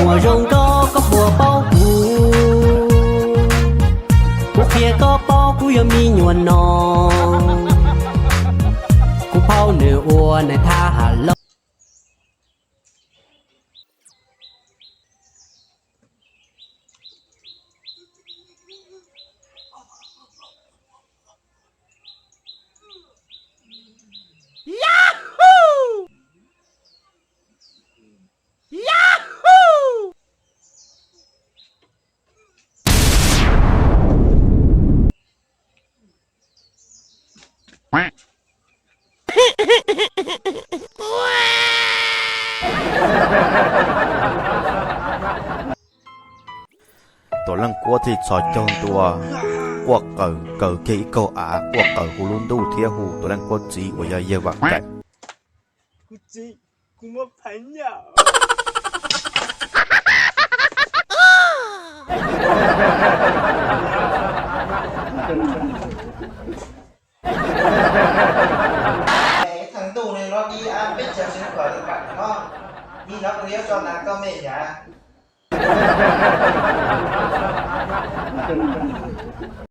Muaj zoo nkauj koj puas paub kuv, kuv qhia koj paub kuv yog me nyuam no. Kuv phaub nws ua nais thab has loj. Tuam Leej Kuab thiaj txhos caug ntua, quaj qawm kaws kiag ib kaug av, quaj qawm hu lub ntuj thiab hu Tuam Leej Kuab txiv uas yog Yawg Vam Kaim. Ib theem ntuj no peb tsis tsis kom li kam no, nim no kuv yuav tso ntawm koj me yav.